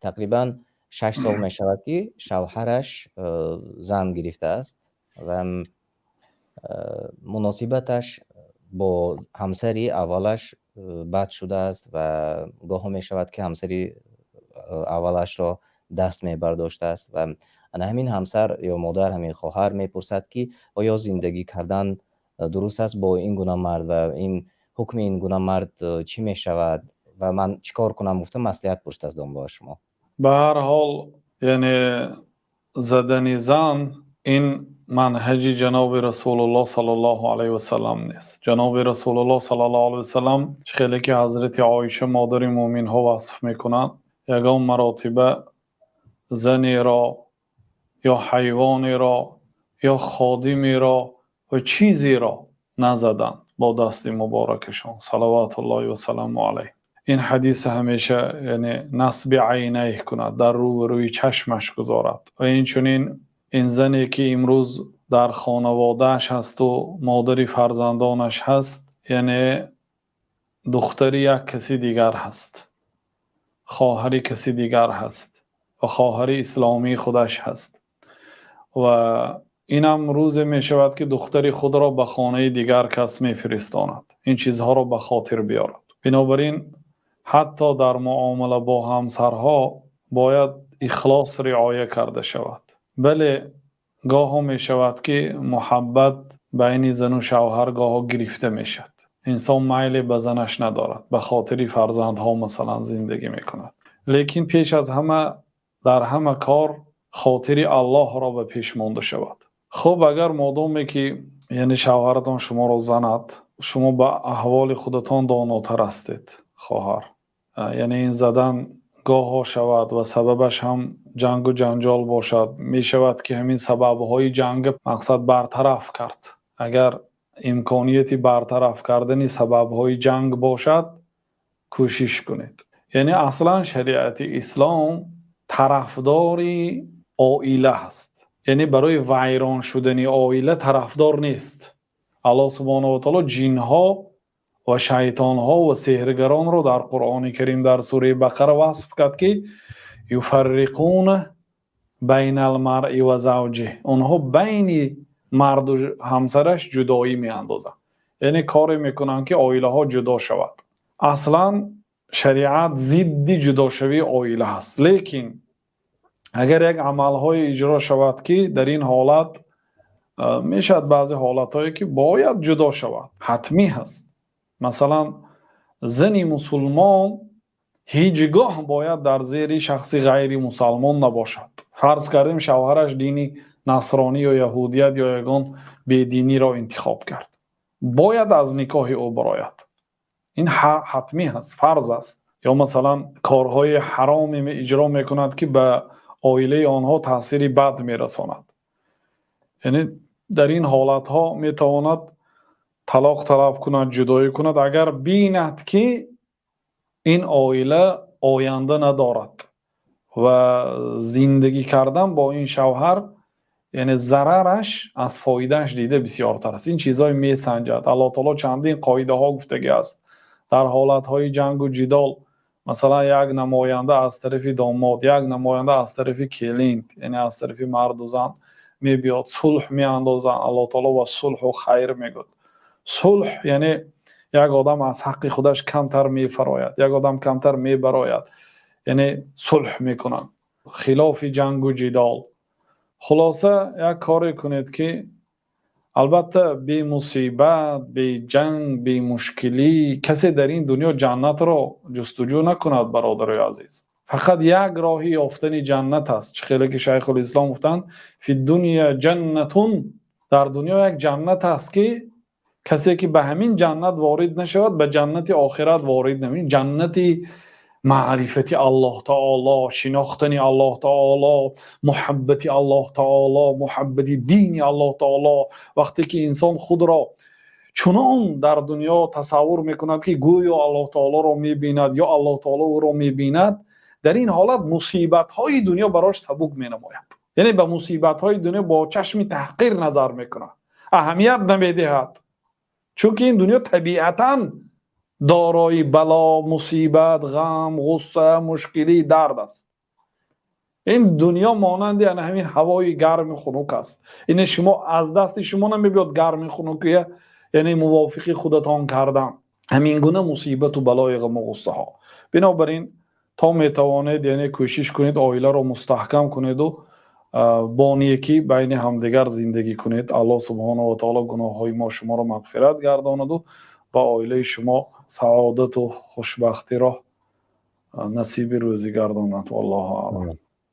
Тақрибан 6 сол мешавад, ки шавҳараш зан гирифтааст ва муносибаташ бо ҳамсари аввалаш бад шудааст ва гоҳо мешавад, ки ҳамсари аввалашро даст мебардоштааст. Ва ана ҳамин ҳамсар ё модар, ҳамин хоҳар мепурсад, ки оё зиндагӣ кардан дуруст аст бо ин гуна мард ва ин ҳукми ин гуна мард чӣ мешавад ва ман чӣ кор кунам, гуфта маслиҳат пурсидааст домла шумо. Ба ҳар ҳол, яъне задани зан ин манҳаҷи ҷаноби Расулуллоҳ саллаллоҳу алайҳи васаллам нест. Ҷаноби Расулуллоҳ саллаллоҳу алайҳи васаллам, хеле ки ҳазрати Оиша модари мӯъминҳо васф мекунанд, ягон маротиба занеро ё ҳайвонеро ё ходимеро ва чизеро назаданд бо дасти муборакашон, салавотуллоҳи васалому алайҳ. Ин ҳадис ҳамеша, яъне, насби айнайҳ кунад, дар рӯбарӯи чашмаш гузорад. Ва инчунин ин зане ки имрӯз дар хонаводааш ҳаст ва модари фарзандонаш ҳаст, яъне духтари як каси дигар ҳаст, хоҳари каси дигар ҳаст ва хоҳари исломии худаш ҳаст. Ва инам рӯзе мешавад, ки духтари худро ба хонаи дигар кас мефиристонад. Ин чизҳоро ба хотир биёрад. Бинобар ин ҳатто дар муомила бо ҳамсарҳо бояд ихлос риоя карда шавад. Бале, гоҳо мешавад, ки муҳаббат байни зану шавҳар гоҳо гирифта мешавад. Инсон майле ба занаш надорад, ба хотири фарзандҳо масалан зиндагӣ мекунад. Лекин пеш аз ҳама дар ҳама кор хотири Аллоҳро ба пеш монда шавад. Хуб, агар модоме ки, яъне, шавҳаратон шуморо занад, шумо ба аҳволи худатон донотар ҳастед, хоҳар. Яъне ин задан гоҳо шавад ва сабабаш ҳам ҷангу ҷанҷол бошад, мешавад ки ҳамин сабабҳои ҷанг мақсад бартараф кард. Агар имконияти бартараф кардани сабабҳои ҷанг бошад, кӯшиш кунед. Яъне аслан шариати ислом тарафдори оила ҳаст, яъне барои вайрон шудани оила тарафдор нест. Аллоҳ субҳонаҳу ва таъоло ҷинҳо ва шайтонҳо ва сеҳргаронро дар Қуръони Карим дар сураи Бақара васф кард, ки юфарриқуна байнал маръи ва завҷиҳ, онҳо байни марду ҳамсараш ҷудоӣ меандозанд, яъне коре мекунанд, ки оилаҳо ҷудо шавад. Аслан шариат зидди ҷудошавии оила ҳаст, лекин агар як амалҳое иҷро шавад, ки дар ин ҳолат мешавад, баъзе ҳолатҳое ки бояд ҷудо шавад, ҳатмӣ ҳаст. Масалан, зани мусулмон ҳеҷ гоҳ бояд дар зери шахси ғайримусалмон набошад. Фарз кардем, шавҳараш дини насронӣ ё яҳудият ё ягон бединиро интихоб кард, бояд аз никоҳи ӯ барояд. Ин ҳатмӣ ҳаст, фарз аст. Ё масалан корҳои ҳароме иҷро мекунад, ки ба оилаи онҳо таъсири бад мерасонад. Яъне дар ин ҳолатҳо метавонад талоқ талаб кунад, ҷудоӣ кунад, агар бинад, ки ин оила оянда надорад ва зиндагӣ кардан бо ин шавҳар, яъне, зарараш аз фоидааш дида бисёртар аст. Ин чизҳое месанҷад. Аллоҳ таоло чандин қоидаҳо гуфтагӣ аст. Дар ҳолатҳои ҷангу ҷидол, масалан, як намоянда аз тарафи домод, як намоянда аз тарафи келин, яъне аз тарафи марду зан мебиёд, сулҳ меандозанд. Аллоҳ таоло ва сулҳу хайр мегӯяд. Сулҳ яъне як одам аз ҳаққи худаш камтар мефарояд, як одам камтар мебарояд, яъне сулҳ мекунанд хилофи ҷангу ҷидол. Хулоса, як коре кунед, ки албатта бе мусибат, бе ҷанг, бе мушкилӣ касе дар ин дунё ҷаннатро ҷустуҷӯ накунад. Бародарои азиз, фақат як роҳи ёфтани ҷаннат аст. Чӣ хеле ки Шайхулислом гуфтанд: фи дунё ҷаннатун, дар дунё як ҷаннат аст, ки касе ки ба ҳамин ҷаннат ворид нашавад, ба ҷаннати охират ворид намешавад. Ҷаннати маърифати Аллоҳ таоло, шинохтани Аллоҳ таоло, муҳаббати Аллоҳ таоло, муҳаббати дини Аллоҳ таоло. Вақте ки инсон худро чунон дар дунё тасаввур мекунад, ки гӯё Аллоҳ таолоро мебинад ё Аллоҳ таоло ӯро мебинад, дар ин ҳолат мусибатҳои дунё барош сабук менамояд, яъне ба мусибатҳои дунё бо чашми таҳқир назар мекунад, аҳамият намедиҳад, чунки ин дунё табиатан дорои бало, мусибат, ғам, ғусса, мушкилӣ, дард аст. Ин дунё монанди ҳамин ҳавои гарму хунук аст. Яъне шумо аз дасти шумо намеояд гарму хунукиро, яъне мувофиқи худатон кардан. Ҳамин гуна мусибат ва балои ғам ва ғуссаҳо. Бинобар ин то метавонед, яъне кӯшиш кунед оиларо мустаҳкам кунед ва бо некӣ байни ҳамдигар зиндагӣ кунед. Аллоҳ субҳонаҳу ва таъоло гуноҳҳои мо ва шуморо мағфират гардонад ва ба оилаи шумо саодат ва хушбахтиро насиб рӯзӣ гардонад. Валлоҳу аълам.